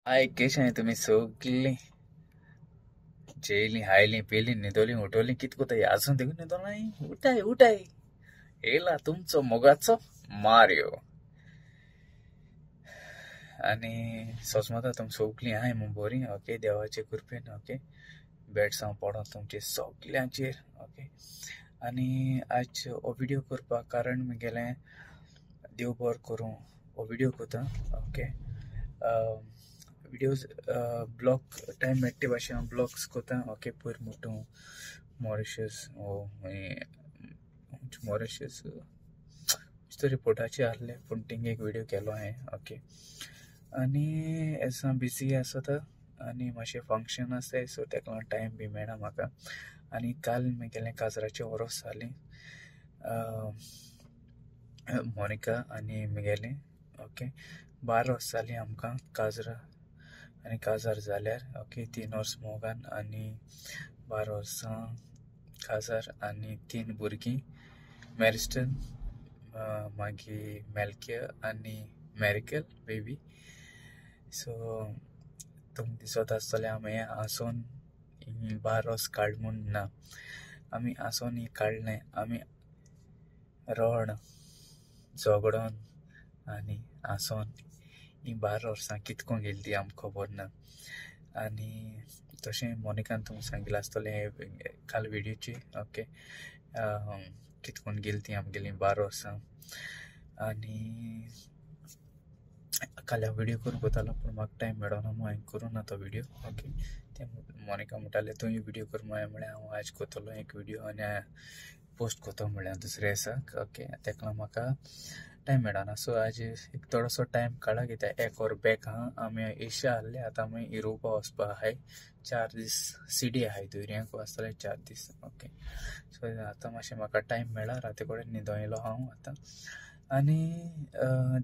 हाय केशें तुमी सगळीं जेयलीं हायलीं पिलीं न्हिदोलीं उठोलीं कित कोताय आजून देखून न्हिदोलाय उठाय उठाय येयला तुमचो मोगाचो मारियो आनी सोजमता तुम सगळीं आहाय म्हूण बरीं. ओके, देवाचे कृपेन. ओके, बेडसांव पडों तुमचे सगल्यांचेर. ओके, आनी आज हो व्हिडियो करपाक कारण म्हगेलें देव बरो करूं हो व्हिडियो करता. ओके, व्हिडियोज ब्लॉग टायम मेळटा ते भाशेन हांव ब्लॉग्स करता. ओके, पयर मोटू मॉरिशस हो मॉरिशस तो रिपोर्टाचे आहले पूण थिंग एक व्हिडियो केलो हांवें. ओके, आनी एज हांव बिजी आसता आनी मातशें फंक्शन आसताय सो तेका लागून टायम बी मेळना म्हाका. आनी काल म्हगेलें काजराचें वरोस जालें मोनिका आनी म्हगेलें. ओके, 12 वर्सां जालीं आमकां काजरा आनी काजार जाल्यार. ओके, 3 वर्स मोगान आनी 12 वर्सां काजार आनी 3 भुरगीं, मॅरिस्टन, मागीर मेल्किया आनी मॅरिकल बेबी. सो तुमकां दिसत आसतलें आमी आसोन 12 वर्स काड म्हूण ना, आमी आसोन ही काडलें. आमी रड झगडोन आनी आसोन ही 12 वर्सां कितको गेली ती आमकां खबर ना. आनी तशें मोनिकान तुमकां सांगिल्लें आसतलें काल व्हिडियोची. ओके, कितकोन गेली ती आमगेली 12 वर्सां. आनी काल हांव व्हिडियो करूंक वतालो पूण म्हाका टायम मेळना म्हूण हांवें करूं ना तो व्हिडियो. ओके, तें मोनिका म्हणटालें तूंय व्हिडियो कर म्हूण. हांवें म्हळें हांव आयज करतलो एक व्हिडियो आनी पोस्ट करतो म्हळ्यार दुसऱ्या दिसाक. ओके, तेका लागून म्हाका टायम मेळना. सो आज एक थोडोसो टायम काडला कित्याक एक वर बॅक आहा. आमी एशिया आहले, आतां आमी युरोपा वचपा आहाय. 4 दीस सिडी आहाय, दुयऱ्यांक आसतले 4 दीस. ओके, सो आतां मातशें म्हाका टायम मेळ्ळा, राती कडेन न्हिदोन येयलो हांव आतां. आनी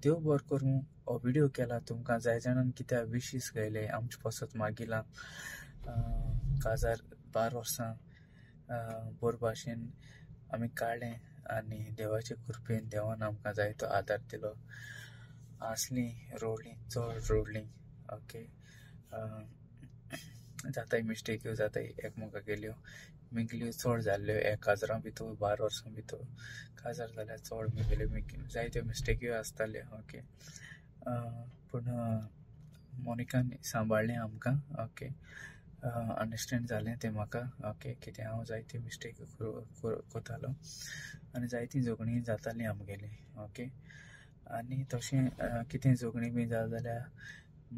देव बरो करूं हो व्हिडियो केला तुमकां जाय जाणान कित्याक विशीस गायले आमचे पासत मागिलां. काजार 12 वर्सां बरे भाशेन आमी काडलें आनी देवाचे कृपेन देवान आमकां जायतो आदार दिलो. हांसलीं रडलीं, चड रडलीं. ओके, जाताय मिस्टेक्यो जाताय एकमेकागेल्यो मिगल्यो चड जाल्ल्यो एक काजरां भितर 12 वर्सां भितर काजार जाल्यार चड मिगल्यो जायत्यो मिस्टेक्यो आसताल्यो. ओके, पूण मोनिकान सांबाळ्ळें आमकां. ओके, अंडरस्टँड जालें तें म्हाका. ओके, कित्याक हांव जायती मिस्टेक करतालो आनी जायतीं झगडीं जातालीं आमगेलीं. ओके, आनी तशें कितें झगडीं बी जालें जाल्यार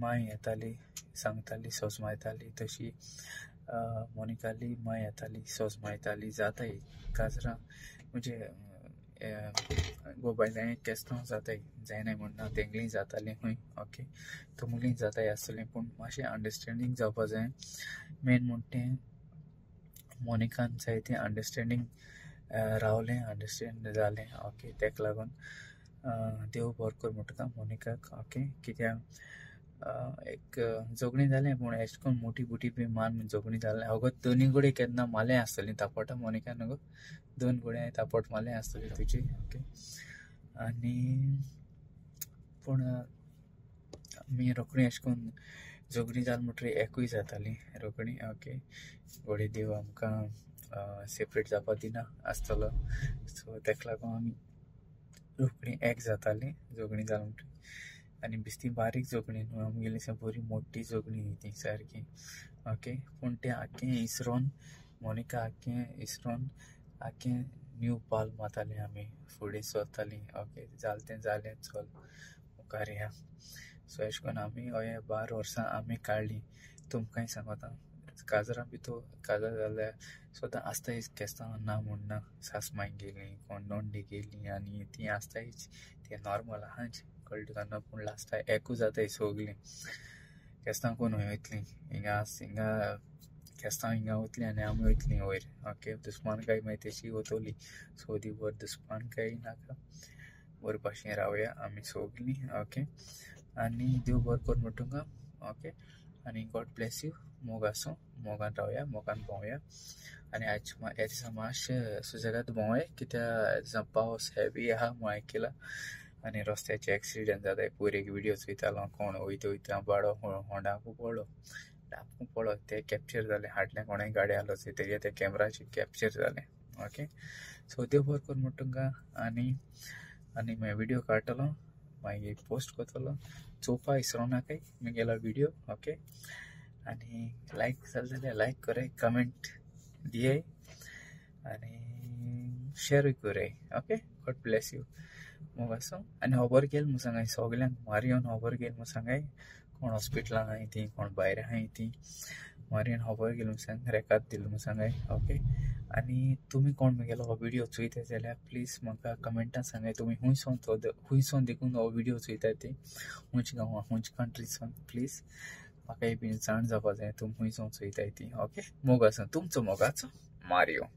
मांय येताली सांगताली सोजमायताली. तशी मोनिकाली मांय येताली सोजमायताली. जाताय काजरां म्हणजे गो बायलां केस्तांव जाताय, जायनाय म्हण ना, तेंगलीं जातालीं खंय. ओके, तुमगलीं जाताय आसतलीं पूण मातशें अंडरस्टँडींग जावपा जाय. मेन म्हण तें मोनिकान जायतें अंडरस्टँडींग रावलें, अंडरस्टँड जालें. ओके, तेका लागून देव बरो कर म्हणटा मोनिकाक. ओके, कित्याक एक झगडीं जालें पूण एशें करून मोटी बुटी बी मान झगडीं जालें. अगो दोनी कडेन केन्ना मालें आसतलीं तापटा मोनिकान, अगो 2 कडेन तापट मालें आसतली तुजी. ओके, आनी पूण आमी रोखडी एशें करून झगडीं जालें म्हणटकीर एकूय जातालीं रोखडी. ओके, घोडये देव आमकां सेपरेट जावपा दिना आसतलो, सो तेका लागून आमी रोखडी एक जातालीं झगडीं जालें म्हणटकीर. आनी बेश्टी बारीक झगडीं न्हू आमगेली, बरी मोटी झगडीं ती सारकी. ओके, पूण तें आख्खें इसरोन मोनिका आख्खें इसरोन आख्खें न्यू पाल मारतालीं आमी, फुडें सरतालीं. ओके, जालें तें जालें, चल मुखार या. सो एशें करून आमी हय 12 वर्सां आमी काडलीं. तुमकांय सांगता काजरां भितर काजार जाल्यार सदां आसताय केस्तांव ना म्हूण ना, सासमांय गेलीं कोण नोंडी गेलीं आनी तीं आसतायच, तें नॉर्मल आहाच कळ्ळें तुका न्हू. पूण लास्टाक एकूच जाताय सगलीं केस्तांव कोण खंय वयतलीं, हिंगा हिंगा केस्तांव हिंगा वतलीं आनी आमी वयतलीं वयर. ओके, दुस्मानकाय मागीर तशी वतली. सो दी बरी दुस्मानकाय नाका, बरे भाशेन रावया आमी सगलीं. ओके, आनी देव बरो कर म्हणटा तुमकां. ओके, आनी गॉड ब्लेस you. मोग आसूं, मोगान रावया, मोगान भोंवया. आनी आयज ह्या दिसा मातशें सुसेगाद भोंवया कित्याक ह्या दिसा पावस हेवी आहा म्हूण आयकलां. आनी रस्त्याचे एक्सिडंट जाताय. पयर एक व्हिडियो चोयतालो, कोण वयता वयता बाडो होंडाकू पडलो, डाबकू पडलो, ते कॅप्चर जालें. हाडलें कोणें गाडी आसलो चोय तेजे ते कॅमराचेर कॅप्चर जालें. ओके, सो देव बरो करूं म्हणटा तुमकां. आनी आनी मागीर व्हिडियो काडटलो, मागीर पोस्ट करतलो, चोवपा विसरो नाकाय म्हगेलो व्हिडियो. ओके, आनी लायक जालें जाल्यार लायक कराय, कमेंट दियाय आनी शेरूय कराय. Okay, God Blaise you. मोग आसूं. आनी खबर केल म्हूण सांगाय सगल्यांक, मारियोन खबर केल म्हूण सांगाय, कोण हॉस्पिटलान आहाय ती, कोण भायर आहाय ती, मारियोन खबर केल म्हूण सांग, रेकाद दिल म्हूण सांगाय. ओके, आनी तुमी कोण म्हगेलो हो व्हिडियो चोयता जाल्यार प्लीज म्हाका कमेंटान सांगाय तुमी खुंयसोन तो खुंयसोन देखून हो व्हिडियो चोयता ती, खुंयच गांवां खुंयच कंट्रीसोन. प्लीज म्हाका बी जाण जावपा जाय तुमी खुंयसोन चोयताय ती. ओके, मोग आसूं तुमचो मोगाचो मारियो.